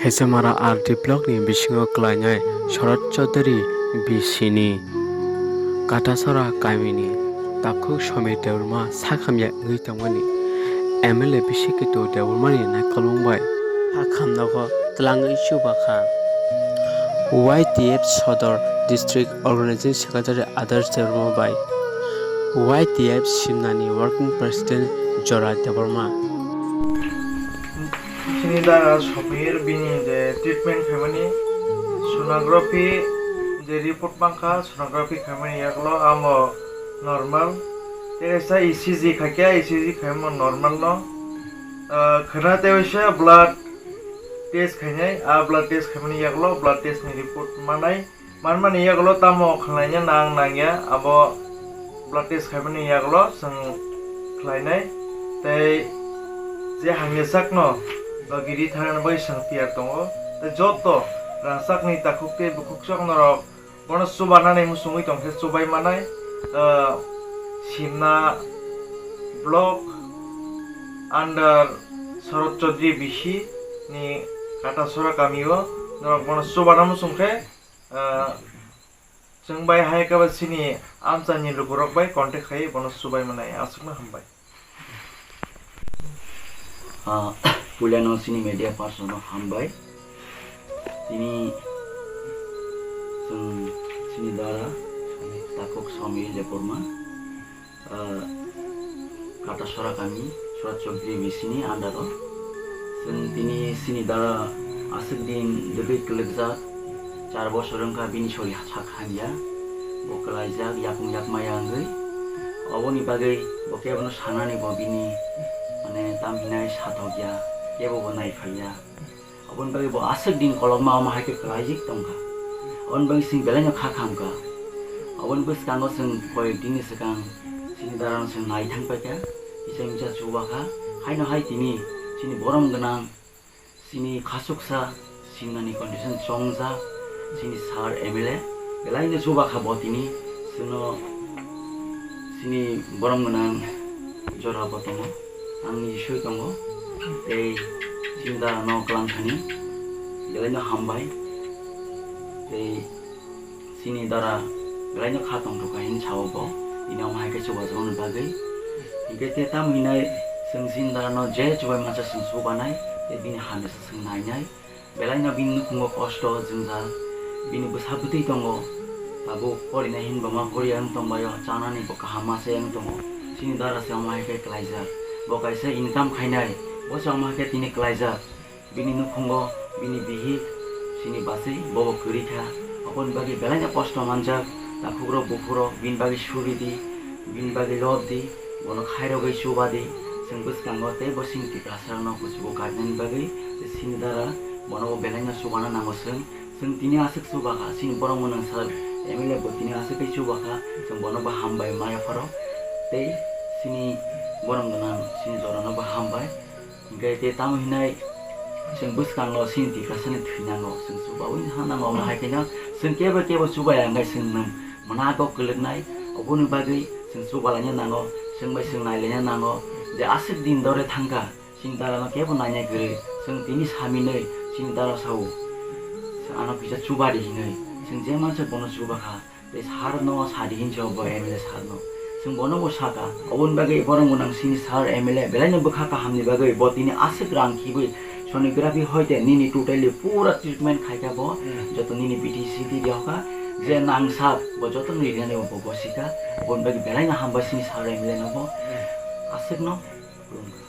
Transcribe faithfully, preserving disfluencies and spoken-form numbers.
Nisamara R D block ni bisingo kwlainai Sharat Chaudhary B C ni Katasora kamini takhuk Somir Debbarma sakhamya wngwi tongmani M L A bisi Ketu Debbarmani naikolmung bai sakhamnogo twlangwi chubakha. Y T F Sodor District Organizing Secretary Adarsh Debbarma bai Y T F Simnani Working President Jora Debbarma. Chini dara Somir bini je treatment khaimani sonography je report mankha, sonography khaimani yaklo amo normal. Tei kaisa E C G khaikha, E C G khaimo normal no. Ah, khwna tei waisa blood test khainai, a blood test khaimani yaklo blood test ni report manai. Manmani yagulo tamo khlaina nang nangya, abo blood test khaimani yagulo chwng khlainai. Tei je hamya sakno logi ri thangna bagwi chwng tiyar tongo. Tei joto rangchakni takhuk tei bukhuk chok norok bono chubanani muchungwi tongkhe chubai manai. Ah, Simna block under Sharad Chaudhary B C ni Katasora kamio norok bono chubana muchungkhe, Ah, chwng bai hai khe bo chini amchaini lukurok bai contact khai bono chubai manai. Aswkno hambai. Ah, puilano chini media person no hambai. Tini chwng chini dara takhuk Somir Debbarma. Ah, Katasora kami, Sharad Chaudhary B C ni under o. Chwng tini chini dara aswk din dwgwi kwlwkjak, char bosor wngkha bini sori sak hamya, bo kwlaijak yakung yakmaya wngwi. Oboni bagwi bo kebono sanani bo bini, mane, tam hinai sathokya, kebo bo naiphaiya. Aboni bagwi bo aswk din kolokma omo hai khe kwlaijak tongkha. Aboni bagwi chwng belaino kha khamkha. Aboni bwskango chwng koyek dinni swkang chini darano chwng nai thangpaikha, kisa misa chubakha. Haino hai tini chini borom gwnang, chini khachuksa, Simnani condition chongjak, chini sir M L A belaino chubakha bo tini, chwngno chini borom gwnang jora bo tongo. Ang ni bisoi tongo, tei chini dara no kwlang thani belaino hambai, tei chini dara belaino kha tongthokha hin sao bo, tini omo hai khe chubajakmani bagwi. Hinkhe tei tamo hinai chwng chini dara no je chubai mansa chwng chubanai, tei bini hamya se chwng nainai. Belaino bini nukhungo kosto, jwngjal, bini bwsa bwtwi tongo, tabuk porinai hinba ma poriya wng tongbaio, chanani bo kaham ma se wng tongo. Chini dara se omo hai khe klaijak, bo kaisa income khainai, bo se omo hai khe tini klaijak. Bini nukhungo bini bihik, chini bachwi, bobo kwrwi kha, aboni bagwi belaino kosto manjak, takhukrok buphukrok bini bagwi suri di, bini bagwi lob di. Bono khairogwi chuba di, chwng bwskango tei bo chini Tiprasarokno kuchugo karinani bagwi, tei chini dara bono bo belaino chubana nango chwng. Chwng tini aswk chubakha, chini borok mwnang sal M L A bo tini aswk khe chubakha, chwng bono bo hambai maya pharo, tei chini borom gwnang chini jorano bo hambai. Hinkhe tei tamo hinai chwng bwskango chini Tiprasani thwi nango, chwng chubaui ha nango, omo hai kheno chwng kebo kebo chubaya hwnkhe chwng nwng mwnago kwlwknai, oboni bagwi chwng chubalaina nango, chwng bai chwng nailaina nango, je aswk din dore thangkha, chini darano kebo nainai kwrwi, chwng tini saminwi chini dara sao, chwng ano kisa chubadi hinwi, chwng je mansa bono chubakha, tei sir no sadi hinwi bo M L A sir no, chwng bono bo saka, oboni bagwi borok gwnang chini sir M L A belaino bwkha kahamni bagwi bo tini aswk rang khibwi sonography hoite nini totally pura treatment khaikha bo, joto nini B T C D rihokha, je nangsak bo joto nini rinani bo bo sika, oboni bagwi belaino hambai chini sir M L A no bo, aswk no khulumkha.